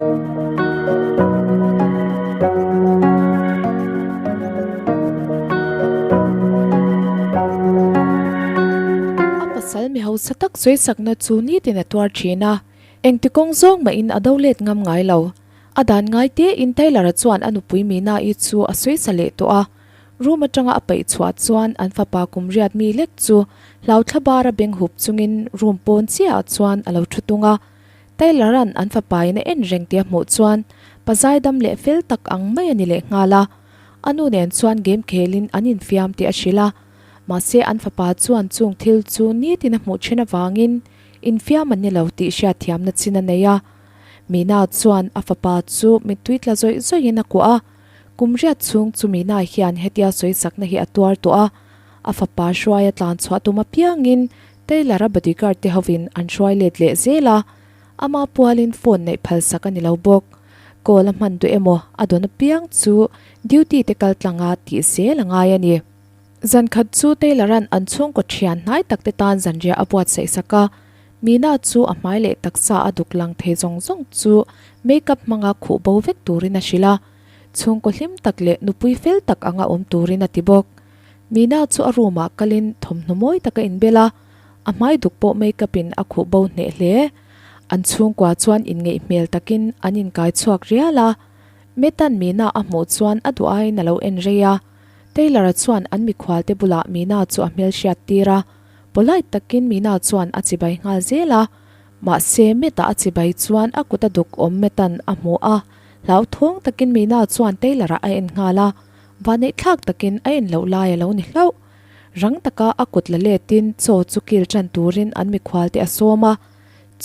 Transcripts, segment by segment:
A pasal mi hausa tak sawisakna chu nitin a tuar thin a, engti kawng zawng mahin a do let ngam ngai lo. A dan ngai tein Taylor-a chuan a nupui Mina-i chu a sawisa leh tawh a, room atanga a paih chhuah chuan an fapa kum riat mi lek chu hlauthla bara beng hup chungin room pawn chiahah chuan a lo thu tung a. Taylor-a'n an fapain a en reng tih a hmuh chuan pa zaidam leh fel tak ang mai a ni leh nghal a. A nu nen chuan game khelin an infiam tih a hrilh a. Mahse an fapa chuan chung thil chu nitin a hmuh thin avangin infiam an ni lo tih hriatthiamna chin a nei a. Mina chuan a fapa chu mittui tla zawih zawihin a kuah a. Kum riat chhung chu Mina hian hetia sawisakna hi a tuar tawh a. A fapa hruaia tlan chhuah tum apiangin Taylor-a bodyguard te hovin an hruai let leh zel a, ama pualin phone neih phalsak a ni lo bawk. Call a hman duh emaw a dawn apiang chu duty te kal tlanga tih zel a ngai a ni. Zan khat chu Taylor-a'n an chhungkaw thian hnai tak te tan zanriah a buatsaih sak a, Mina chu a hmai leh taksa a duk lang thei zawng zawng chu makeup hmanga khuh bo vek turin a hrilh a, chhungkaw hlim tak leh nupui fel tak anga awm turin a ti bawk. Mina chu a room ah kalin thawmhnaw mawi tak a inbel a, a hmai duk pawh makeup in a khuh bo hneh hle. An chhungkua chuan inngeih hmel takin an inkai chhuak rial a. Metan Mina a hmuh chuan a duh aiin a lo en rei a. Taylor-a chuan an mikhual te bulah Mina chu a hmel hriat tir a, polite takin Mina chuan a chibai nghal zel a. Mahse Meta a chibai chuan a kut a duk awm Metan a hmu a, hlauthawng takin Mina chuan Taylor-a a en nghal a. Vaneihthlak takin a en loh lai a lo ni hlauh. Rang taka a kut la letin chaw chu kil tan turin an mikhual te a sawm a.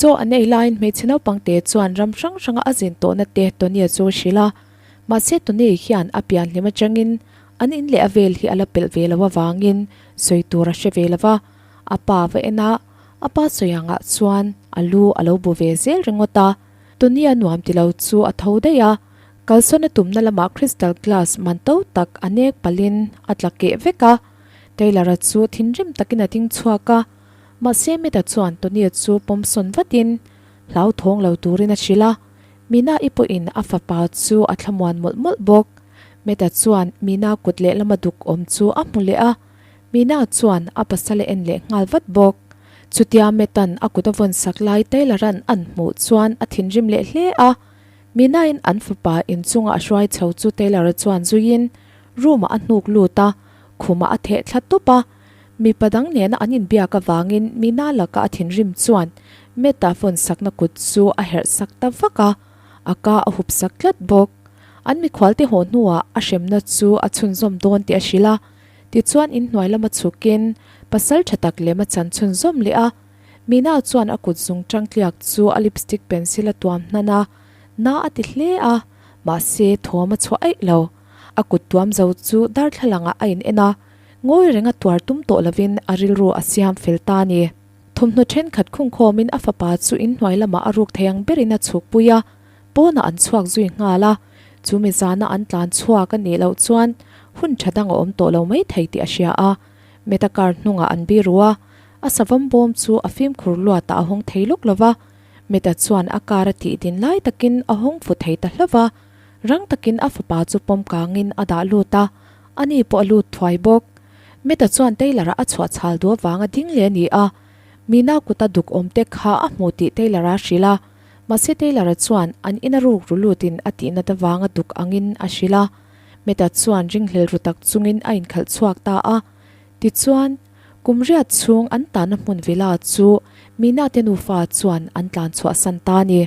Chaw an ei laiin hmeichhe naupang te chuan ram hrang hranga a zin tawhna te Tony-a chu a hrilh a. Mahse Tony hian a pian hlim atangin an in leh a vel hi a la pelh ve lo avangin sawi tur a hre ve lo va. A pa va en a, a pa sawi angah chuan a lu a lo bu ve zel ringawt a. Tony-a nuam ti lo chu a tho daih a. Kalsawn a tumna lamah crystal glass man to tak a nek palhin a tla keh vek a, Taylor-a chu thinrim takin a ding chhuak a, mahse Mita chuan Tony-a chu pawm sawn vatin hlauthawng lo turin a hrilh a, Mina-i pawhin a fapa chu a thlamuan mawlh mawlh bawk. Mita chuan Mina kut lehlama duk awm chu a hmu leh a, Mina chuan a pasal a en leh nghal vat bawk. Chutia Meta'n a kut a vawn sak lai Taylor-a'n an hmuh chuan a thinrim leh hle a, Minain an fapa inchunga a hruai chho chu Taylor-a chuan zuiin room-ah a hnuk lut a, khumah a theh thla tawp a. Mipa dang nena an inbiak avangin Mina laka a thinrim chuan Meta phone sakna kut chu a herh sak ta vak a, a ka a hup sak tlat bawk. An mikhualte haw hnuah a hremna chu a chhunzawm dawn tih a hrilh a, tichuan inhnuai lama chhukin pasal tha tak lem a chan chhunzawm leh a. Mina chuan a kut zung tang tliak chu a lipstick pencil a tuam hnan a, na a ti hle a, mahse thawm a chhuah eih lo. A kut tuam zo chu darthlalang ah a in en a, ngawi renga tuar tum tawh lovin a rilru a siam fel ta a ni. Thawmhnaw thenkhat khungkhawmin a fapa chu inhnuai lamah a ruk thei ang berin a chhukpui a, pawnah an chhuak zui nghal a, chu mi zana an tlan chhuak a nih loh chuan hun tha dang a awm tawh lo mai thei tih a hria a, Meta car hnungah an biru a, a savawm bawm chu a fimkhur luatah a hawng thei lawk lo va, Meta chuan a car a tih din lai takin a hawng fu thei ta hlauh va, rang takin a fapa chu pawm kangin a dah lut a, ani pawh a lut thuai bawk. Meta chuan Taylor-a a chhuah chhal duh avanga ding leh a ni a, Mina kuta duk awm te kha a hmu tih Taylor-a a hrilh a, mahse Taylor-a chuan an ina ruk ru lutin a tih nat avanga duk angin a hrilh a. Meta chuan ringhlel ru tak chungin a inkhalh chhuak ta a. Tichuan, kum riat chhung an tanna hmun villa chu Mina te nufa chuan an tlan chhuahsan ta a ni.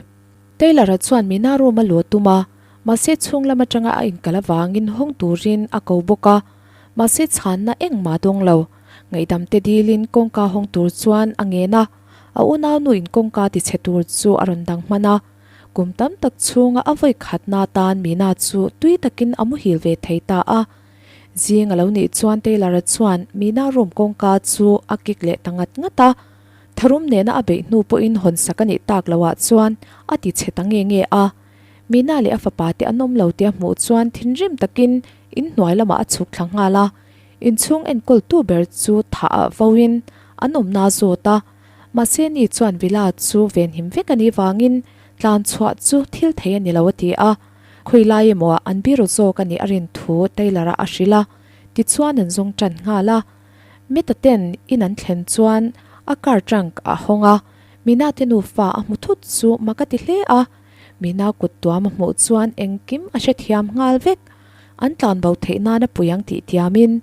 Taylor-a chuan Mina room a luh a tum a, mahse chhung lam atanga a inkal avangin hawng turin a ko bawk a, mahse chhanna engmah a dawng lo. Ngaihdam te dilin kawngka hawng tur chuan a ngen a, a unaunu in kawngka tichhe tur chu a rawn dang hman a. Kum tam tak chhunga a vawi khatna atan Mina chu tui takin a muhil ve thei ta a. Zing a lo nih chuan Taylor-a chuan Mina room kawngka chu a kik leh ta ngat ngat a. Tharum nena a beih hnu pawhin hawnsak a nih tak loah chuan a ti chhe ta nge nge a. Mina leh a fapa te an awm lo tia hmuh chuan thinrim takin inhnuai lamah a chhuk thla nghal a. Inchhung enkawltu ber chu thah ah voin an awmna a zawt a. Mahse ni chuan villa chu venhim vek a nih vangin Tlan chhuah chu thil thei a ni lo a ti a. Khawi lai emaw ah an biru zawk a nih a rin thu Taylor-a a hrilh a, tichuan an zawng tan nghal a. Meta ten in an thlen chuan a car trunk a hawng a, Mina te nufa a hmu thut chu mak a ti hle a. Mina kut tuam a hmuh chuan engkim a hrethiam nghal vek. An tlan bo theih nan a pui ang tih tiamin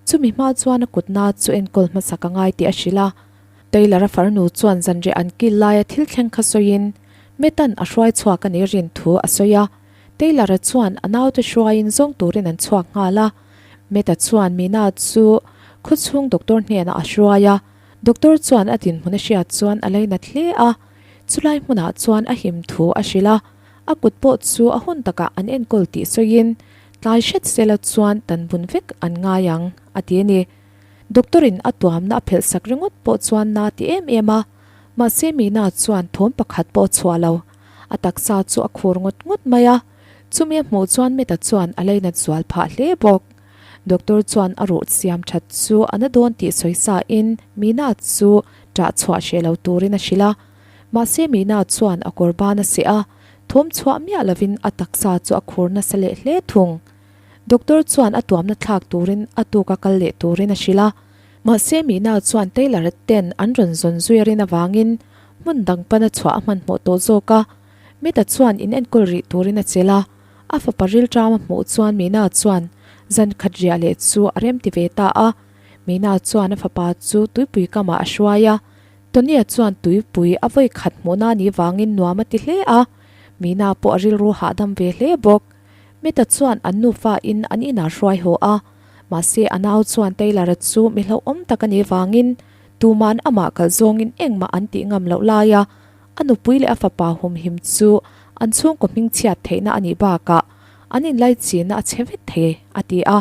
chumi hma chuan a kutna chu enkawl hmasak a ngai tih a hrilh a. Taylor-a farnu chuan zanriah an kil laia thil thleng kha sawiin Metan a hruai chhuak a nih rin thu a sawi a. Taylor-a chuan a naute hruaiin zawng turin an chhuak nghal a. Meta chuan Mina chu khawchhung doctor hnenah a hruai a. Doctor chuan a dinhmun a hriat chuan a leinat hle a. Chulai hmunah chuan a him thu a hrilh a. A kut pawh chu a hun takah an enkawl tih sawiin tlai hret sela chuan tan bun vek an ngai ang, a ti a ni. Doctor in a tuamna a phelh sak ringawt pawh chuan na ti em em a, mahse Mina chuan thawm pakhat pawh a chhuah lo. A taksa chu a khur ngawt ngawt mai a, chumi a hmuh chuan Meta chuan a leinat zual phah hle bawk. Doctor chuan a ruh siam that chu a na dawn tih sawi sa in Mina chu ṭah chhuah hreh lo turin a hrilh a, mahse Mina chuan a kawr ban a seh a, thawm chhuah miah lovin a taksa chu a khur nasa leh hle thung. Doctor chuan a tuamna thlak turin a tuk a kal leh turin a hrilh a, mahse Mina chuan Taylor-a ten an rawn zawn zui a rin avangin hmun dang pana chhuah a hmanhmawh tawh zawk a. Mita chuan in enkawl rih turin a chelh a, a fapa rilṭam a hmuh chuan Mina chuan zan khat riah leh chu a remti ve ta a. Mina chuan a fapa chu tuipui kamah a hruai a, Tony-a chuan tuipui a vawi khat hmuhna ni vangin nuam a ti hle a, Mina pawh a rilru hahdam ve hle bawk. Mita chuan an nufa in an inah hruai haw a, mahse a nau chuan Taylor-a chu mi hlauhawm tak a nih vangin tuman amah kalh zawngin engmah an tih ngam loh laia a nupui leh a fapa humhim chu an chhungkaw hmingchhiat theihna a nih bakah an inlaichinna a chhe vek thei a ti a.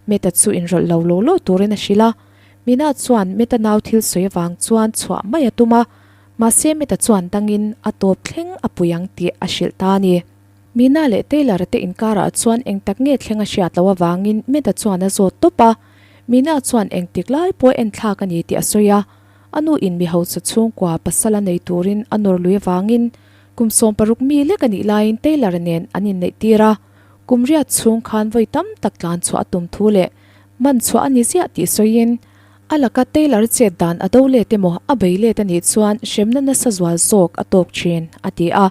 Mita chu inrawlh lo law law turin a hrilh a, Mina chuan Mita nau thil sawi avang chuan chhuah mai a tum a, mahse Mita chuan dangin a tawp thleng a pui ang tih a hrilh ta a ni. Mina leh Taylor-a te inkarah chuan eng tak nge thleng a hriat loh avangin Meda chuan a zawt tawp a. Mina chuan eng tik lai pawh en thlak a ni tih a sawi a. A nu in mi hausa chhungkua pasal a nei turin a nawr lui avangin kum 16 mi lek a nih laiin Taylor-a nen an inneih tir a. Kum riat chhung khan vawi tam tak tlan chhuah a tum thu leh man chhuah a ni ziah tih sawiin a laka Taylor chet dan a do let emaw a bei let a nih chuan hremna nasa zual zawk a tawk thin, a ti a.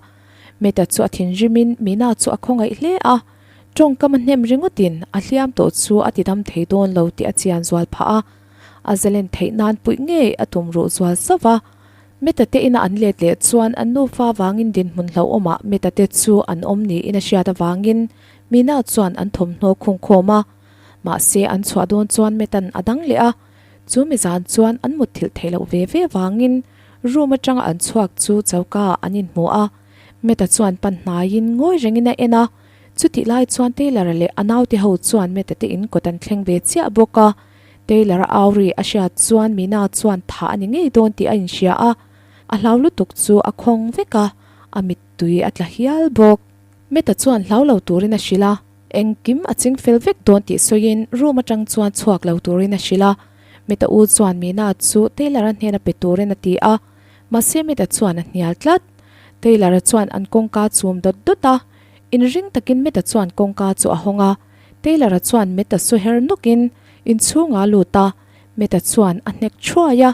Meta chu a thinrimin Mina chu a khawngaih hle a, tawngkam a hnem ringawtin a hliam tawh chu a tidam thei dawn lo tih a chian zual phah a, a zalen theih nan puih ngei a tum ruh zual zauh a. Meta te ina an let leh chuan an nufa vangin dinhmun hlauhawmah Meta te chu an awm niin a hriat avangin Mina chuan an thawmhnaw khungkhawm a, mahse an chhuah dawn chuan Meta'n a dang leh a, chu mi zan chuan an mutthilh theih loh ve ve vangin Room atanga an chhuak chu choka ah an inhmu a, Meta chuan pan hnaiin ngawi rengin a en a, chutih lai chuan Taylor-a leh a naute ho chuan Meta te in kawt an thleng ve chiah bawk a, Taylor-a au ri a hriat chuan Mina chuan thah a ni ngei dawn tih a inhria a, a hlau lutuk chu a khawng vek a, a mittui a tla hial bawk. Meta chuan hlau lo turin a hrilh a, Engkim a ching fel vek dawn tih sawiin room atang chuan chhuak lo turin a hrilh a. Mita u chuan Mina chu Taylor-a hnena pe turin a ti a, mahse Mita chuan a hnial tlat. Taylor-a chuan an kawngka chum dawt dawt a, inring takin Mita chuan kawngka chu a hawng a. Taylor-a chuan Mita su her nawkin inchhungah a lut a, Mita chuan a hnek thuai a.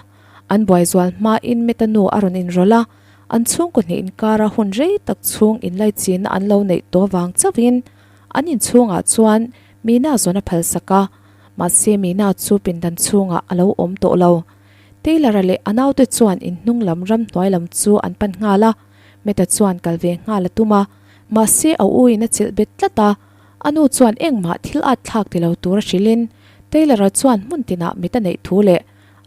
An buai zual hmain Mita nu a rawn inrawlh a, An chhungkaw hnih inkara hun rei tak chhung inlaichinna an lo neih tawh vang chauhin an inchhungah chuan Mina zawn a phalsak a, mahse Mina chu pindan chhungah a lo awm tawh lo. Taylor-a leh a naute chuan inhnung lam ramhnuai lam chu an pan nghal a, Meta chuan kal ve nghal a tum a, mahse a u in a chilh bet tlat a, a nu chuan engmah thil at thlak ti lo tur a hrilhin Taylor-a chuan hmun tinah mit a neih thu leh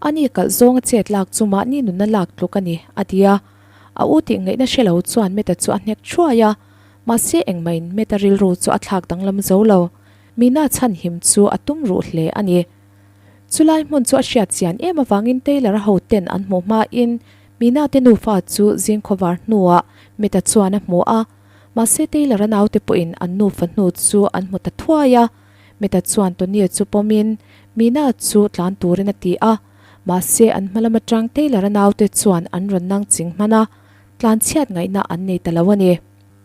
A ni kalh zawnga chet lak chu mahni nunna lak tluk a ni, a ti a. A u tih ngaihna hre lo chuan Meta chu a hnek thuai a. Mahse engmahin Meta rilru chu a thlak danglam zo lo. Mina chhanhim chu a tum ruh hle a ni. Chulai hmun chu a hriat chian em avangin Taylor-a hoten an hmuh hmain Mina te nufa chu zing khawvar hnuah Meta chuan a hmu a. Mahse Taylor-a naute pawhin an nufa hnu chu an hmu ta thuai a. Meta chuan Tony chu pawmin Mina chu tlan turin a ti a, mahse an hma lam atang Taylor-a naute chuan an rawn nang ching hman a. Tlanchhiat ngaihna an nei ta lo a ni.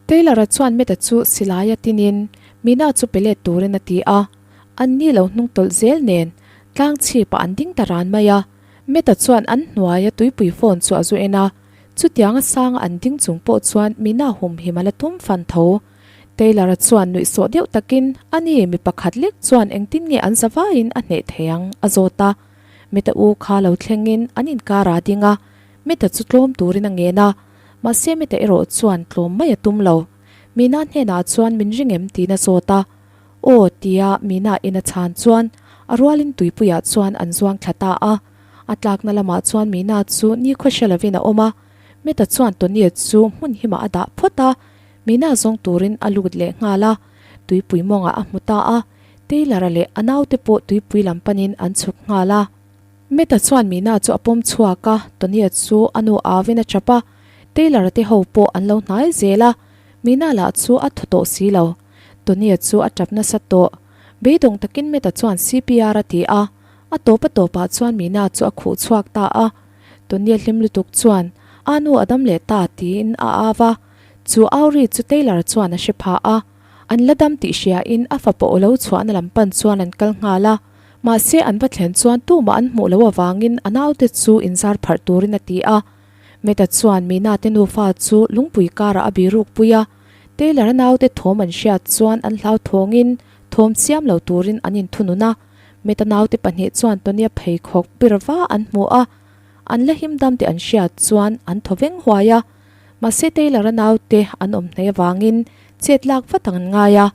Taylor-a chuan Matt-a chu silaia tinin Mina chu pe let turin a ti a. An ni lo hnung tawlh zel nen tlang chhipah an ding ta ran mai a. Matt-a chuan an hnuaia tuipui phone chu a zu en a. Chutianga sanga an ding chung pawh chuan Mina humhim a la tum fan tho. Taylor-a chuan nuihsawh deuh takin, Ani, mi pakhat lek chuan engtin nge an zavaiin a hneh thei ang? a zawt a. Matt-a u kha lo thlengin an inkar a ding a. Meta chu tlawm turin a ngen a, mahse Meta erawh chuan tlawm mai a tum lo. Mina hnenah chuan min ring em tiin a zawt a. Aw tia Mina in a chhan chuan a rualin tuipuiah chuan an zuang thla ta a. A tlakna lamah chuan Mina chu nikhua hre lovin a awm a. Meta chuan Tony chu hmun himah a dah phawt a, Mina zawng turin a lut leh nghal a. Tuipui mawngah a hmu ta a, Taylor-a leh a naute pawh tuipui lam panin an chhuk nghal a. Meta chuan Mina chu a pawm chhuak a, Tonya chu a nu avin a chap a, Taylor-a te ho pawh an lo hnai zel a, Mina lah chu a thaw tawh si lo. Tonya chu a tap nasa tawh. Beidawng takin Meta chuan CPR a ti a, a tawp a tawpah chuan Mina chu a khuh chhuak ta a. Tonya hlim lutuk chuan, A nu a dam leh ta tiin a au a, chu au ri chu Taylor-a chuan a hre pha a. An la dam tih hriain a fapa aw lo chhuahna lam pan chuan an kal nghal a. Mahse an va thlen chuan tumah an hmuh loh avangin a naute chu inzar pharh turin a ti a. Meta chuan Mina te nufa chu lungpui karah a biruk pui a, Taylor-a naute thawm an hriat chuan an hlauthawngin thawm siam lo turin an inthunun a. Meta naute pahnih chuan Tonya pheikhawk pir va an hmu a, an la him dam tih an hriat chuan an thaw veng huai a. Mahse Taylor-a naute an awm hnaih avangin chet lak vat ang an ngai a.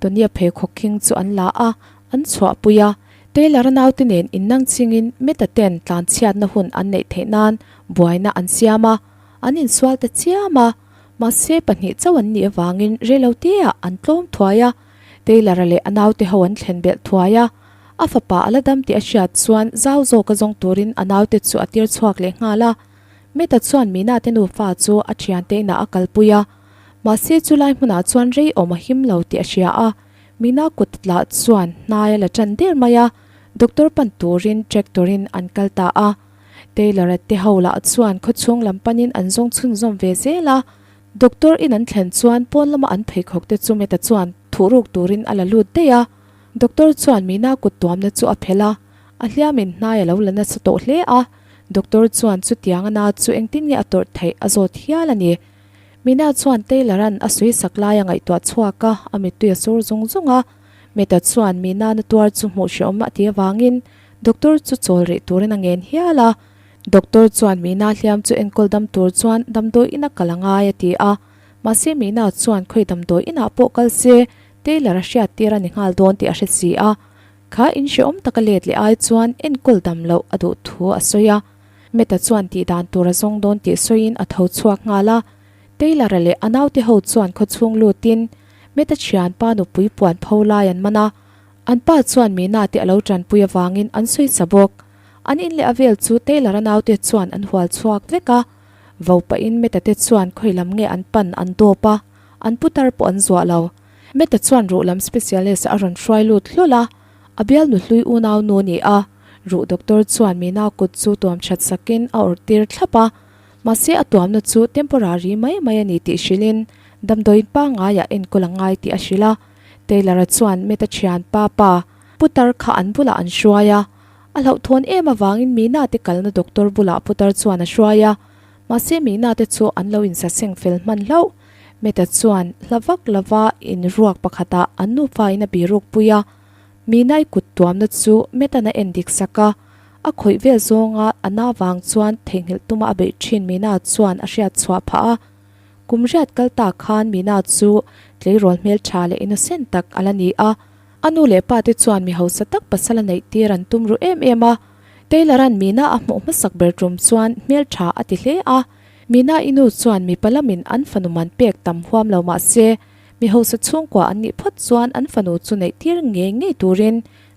Tonya pheikhawk khing chu an la a, an chhuahpui a. Taylor-a naute nen innang chingin Meta ten tlanchhiatna hun an neih theih nan buaina an siam a, an insual ta chiam a. Mahse pahnih chauh an nih avangin reiloteah an tlawm thuai a. Taylor-a leh a naute ho an thlen belh thuai a. A fapa a la dam tih a hriat chuan zau zawka zawng turin a naute chu a tir chhuak leh nghal a. Meta chuan Mina te nufa chu a thiante inah a kalpui a. Mahse chulai hmunah chuan rei awm a him lo tih a hria a. Mina kut lah chuan hnai a la tan der mai a, doctor pan turin tractor in an kal ta a. Taylor-a te ho lah chuan khawchhung lam panin an zawng chhunzawm ve zel a. Doctor in an thlen chuan pawn lama an pheikhawk te chu Meta chuan thuhruk turin a la lut daih a. Doctor chuan Mina kut tuamna chu a phelh a, a hliamin hnai a lo la nasa tawh hle a. Doctor chuan chutiang a na chu engtin nge a tawrh theih a zawt hial a ni. Mina chuan Taylor-a'n a sawi sak lai a ngaihtuah chhuak a, a mittui a sur zung zung a. Meta chuan Mina na tuar chu hmuh hrehawm a ti avangin doctor chu chawl rih turin a ngen hial a. Doctor chuan Mina hliam chu enkawl dam tur chuan damdawi ina kal a ngai a ti a. Mahse Mina chuan khawi damdawi inah pawh kal se Taylor a hriat tir a ni nghal dawn tih a hre si a. Kha in hrehawm taka let leh ai chuan enkawl dam loh a duh thu a sawi a. Meta chuan tih dan tur a zawng dawn tih sawiin a tho chhuak nghal a. Taylor-a leh a naute ho chuan khawchhung lutin Meta thianpa nupui puan pho lai an man a. An pa chuan Mina te a lo tanpui avangin an sawi sa bawk. An in leh a vel chu Taylor-a naute chuan an hual chhuak vek a. Vo pahin Meta te chuan khawi lam nge an pan an dawp a, an putar pawh an zuah lo. Meta chuan ruh lam specialist a rawn hruai lut hlawl a. A bialnu hlui unau nu a ni a, ruh doctor chuan Mina kut chu tuam that sakin a awrh tir thlap a, mahse a tuamna chu temporary mai mai a ni tih hrilhin damdawiin pangaiah enkawl a ngai tih a hrilh a. Taylor-a chuan Meta thianpa pa putar kha an bulah an hruai a, a hlauhthawn em avangin Mina te kalna doctor bulah putar chuan a hruai a, mahse Mina te chu an lo insaseng fel hman hlauh. Meta chuan hla vak lova inruak pakhatah an nufa in a biruk pui a, Minai kut tuamna chu Metan a en dik sak a, a khawih vel zawnga a na vang chuan theihnghilh tuma a beih thin Mina chuan a hriat chhuah phah a. Kum riat kal ta khan Mina chu tleirawl hmeltha leh innocent tak a la ni a, a nu leh pa te chuan mi hausa tak pasal a neih tir an tum ruh em em a. Taylor-a'n Mina a hmuh hmasak ber tum chuan hmeltha a ti hle a, Mina i nu chuan mipa lamin an fanu man pek tam huam lo mah se, Mi hausa chhungkua an nih phawt chuan an fanu chu neih tir ngei ngei turin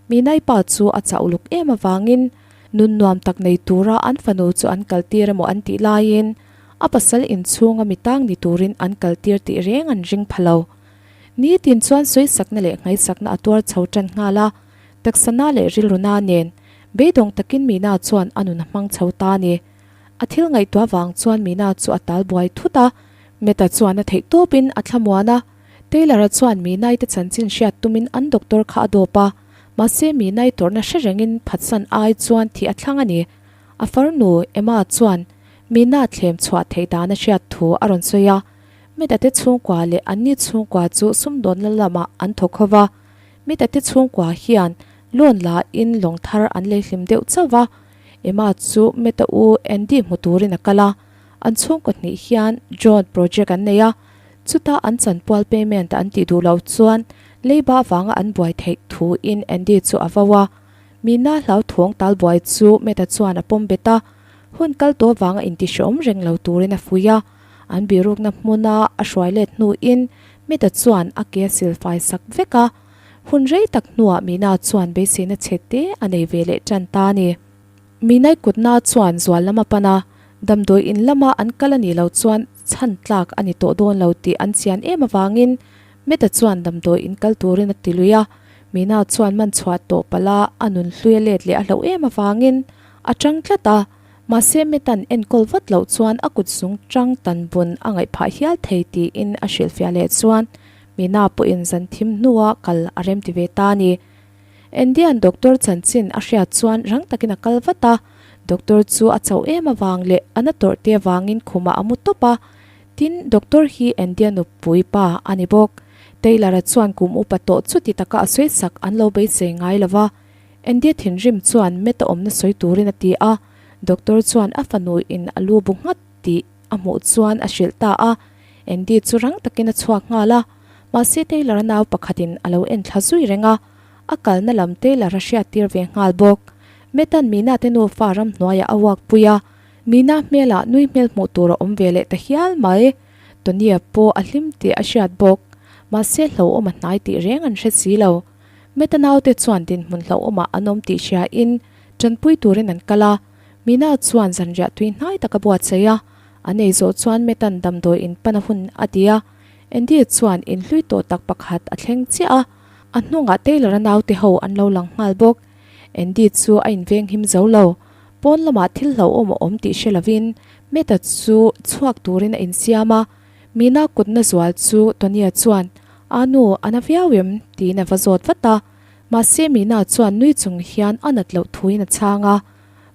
Minai pa chu a chauh luk em avangin nun nuam tak nei tura an fanu chu an kal tir emaw an tih laiin a pasal inchhunga mi tang ni turin an kal tir tih reng an ring pha lo. Nitin chuan sawisakna leh nghaisakna a tuar chho tan nghal a, taksana leh rilruna nen beidawng takin Mina chuan a nun a hmang chho ta a ni. A thil ngaihtuah vang chuan Mina chu a tal buai thut a, Meta chuan a theih tawpin a thlamuan a. Taylor-a chuan Minai te chanchin hriat tumin an doctor kha a dawp a, mahse Minai tawrhna hre rengin phatsan ai chuan thih a thlang a ni. A farnu Emma chuan Mina thlem chhuah theih dan a hriat thu a rawn sawi a, Meta te chhungkua leh anni chhungkua chu sumdawnna lamah an thawk ho va. Meta te chhungkua hian loan la in lawng thar an lei hlim deuh chauh va, Emma chu Meta u Andy hmu turin a kal a, an chhungkaw hnih hian drone project an nei a, chuta an chanpual payment an tih duh loh chuan leiba avanga an buai theih thu in Andy chu a vo a. Mina hlauthawng talbuai chu Meta chuan a pawm bet a, hun kal tawh avanga intihreawm reng lo turin a fuih a, an birukna hmuna a hruai let hnuin Meta chuan a ke a silfai sak vek a. Hun rei tak hnuah Mina chuan beiseina chhe te a nei ve leh tan ta a ni. Minai kutna chuan zual lam a pan a, damdawi in lama an kal a nih loh chuan chhan tlak a ni tawh dawn lo tih an chian em avangin Meta chuan damdawi in kal turin a ti lui a. Mina chuan man chhuah tawh palh a, a nun hlui a let leh a hlauh em avangin a tang tlat a. Mahse Metan enkawl vat loh chuan a kut zung tang tan bun a ngaih phah hial thei tiin a hrilhfiah leh chuan Mina pawhin zan thim hnua kal a rem ti ve ta a ni. Andy-a'n doctor chanchin a hriat chuan rang takin a kal vat a, doctor chu a chauh em avang leh a na tawrh te avangin khumah a mu tawp a. Tin, doctor hi Andy-a nupui pa a ni bawk. Taylor-a chuan kum upa tawh chuti taka a sawi sak an lo beisei ngai lo va. Andy-a thinrim chuan Matt-a awmna sawi turin a ti a, doctor chuan a fanu in a lu bu nghat tih a hmuh chuan a hrilh ta a. Andy chu rang takin a chhuak nghal a, mahse Taylor-a nau pakhatin a lo en thla zui reng a, a kalna lam Taylor a hriattir ve nghal bawk. Matt-a'n Mina te nufa ramhnuaiah a uak pui a, Mina hmelah nui hmel hmuh tur a awm ve leh ta hial mai. Tony-a pawh a hlim tih a hriat bawk, mahse hlauhawm a hnai tih reng an hre si lo. Matt-a naute chuan dinhmun hlauhawmah an awm tih hriain tanpui turin an kal a, Mina chuan zanriah tui hnai tak a buatsaih a, An ei zawh chuan Metan damdawi in pan a hun a ti a, Andy chuan in hlui tawh tak pakhat a thleng chiah a, a hnungah Taylor-a naute ho an lo lang nghal bawk. Andy chu a inveng him zo lo, pawn lamah thil hlauhawm a awm tih hre lovin Meta chu chhuak turin a insiam a, Mina kutna zual chu Tonya chuan, A nu, a na viau em? tiin a va zawt vat a, mahse Mina chuan nui chung hian a nat loh thuin a chhang a.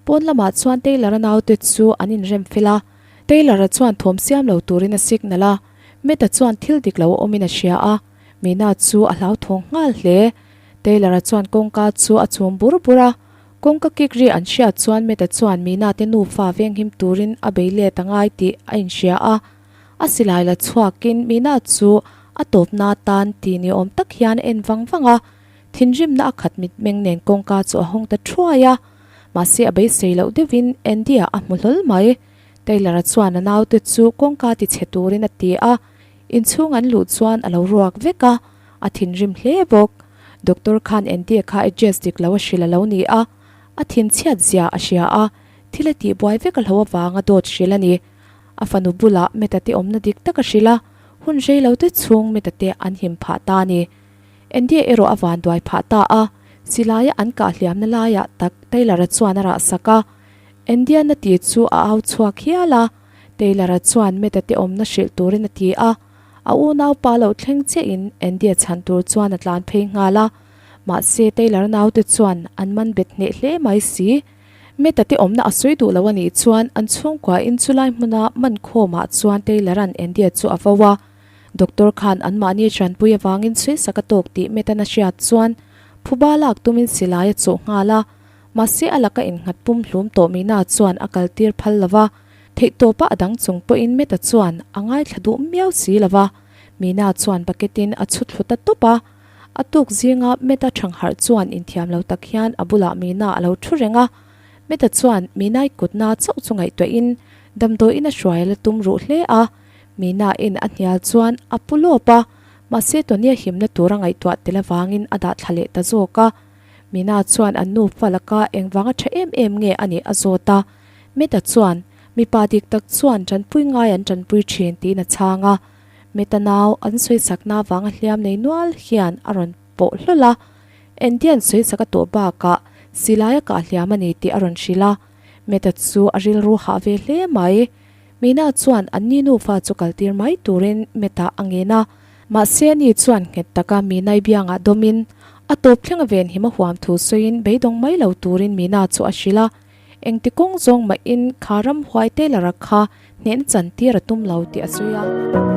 Pawn lamah chuan Taylor-a naute chu an inrem fel a, Taylor-a chuan thawm siam lo turin a signal a, Matt-a chuan thil dik lo a awmin a hria a, Mina chu a hlauthawng nghal hle. Taylor-a chuan kawngka chu a chhum bur bur a, kawngka kik ri an hriat chuan Matt-a chuan Mina te nufa venghim turin a bei let a ngai tih a inhria a, a silai la chhuakin Mina chu a tawpna atan ti ni awm tak hian a en vang vang a. Thinrimna a khat mitmeng nen kawngka chu a hawng ta thuai a, mahse a beisei loh deuhin Andy-a a hmu hlawl mai. Taylor-a chuan a naute chu kawngka ti chhe turin a ti a, inchhung an luh chuan a lo ruak vek a, a thinrim hle bawk. Doctor khan Andy-a kha address dik lo a hrilh a lo ni a, a thinchhiat zia a hria a, thil a tihbuai vek a hlo avanga dawt hrilh a ni. A fanu bulah Meta te awmna dik tak a hrilh a, hun rei lo te chhung Meta te an him phah ta a ni. Andy erawh a vanduai phah ta a, silaia an kah hliamna laiah tak Taylor-a chuan a rah sak a. Andy-a na ti chu a au chhuak hial a, Taylor-a chuan Matt-a te awmna hrilh turin a ti a. A unaupa lo thleng chiahin Andy-a chhan tur chuan a tlan phei nghal a, mahse Taylor-a naute chuan an man bet hneh hle mai si. Matt-a te awmna a sawi duh lo a nih chuan an chhungkuain chulai hmuna man khawmah chuan Taylor-a'n Andy-a chu a vo a. Doctor khan anmahni tanpui avangin sawisak a tawk tih Metan a hriat chuan phuba lak tumin silai a chawh nghal a, mahse a laka innghat pum hlum tawh Mina chuan a kaltir phal lo va, theihtawpa a dang chung pawhin Meta chuan a ngaithla duh miau si lo va, Mina chuan bucket in a chhu thlu ta tawp a. A tuk zinga Meta thangharh chuan inthiam lo tak hian a bulah Mina a lo thu reng a, Meta chuan Minai kutna chauh chu ngaihtuahin damdawiin a hruai a la tum ruh hle a. Mina in a hnial chuan a pu lawp a, mahse Tony-a himna tur a ngaihtuah tel avangin a dah thla leh ta zawk a. Mina chuan an nufa laka engvanga tha em em nge a nih a zawt a. Meta chuan, Mipa dik tak chuan tanpui ngai an tanpui thin tiin a chhang a. Meta nau an sawisakna avanga hliam nei nual hian a rawn pawh hlawl a. Andy-a'n sawisak a tawh bakah silai a kah hliam a ni tih a rawn hrilh a. Matt-a chu a rilru hah ve hle mai. Mina chuan anni nufa chu kaltir mai turin Matt-a a ngen a. Mahse ani chuan nghet taka Mina-i biangah dawmin a tawp thleng a venhim a huam thu sawiin beidawng mai lo turin Mina chu a hrilh a. Engti kawng zawng mahin kha ramhuai Taylor-a kha hnehna chantir a tum lo tih a sawi a.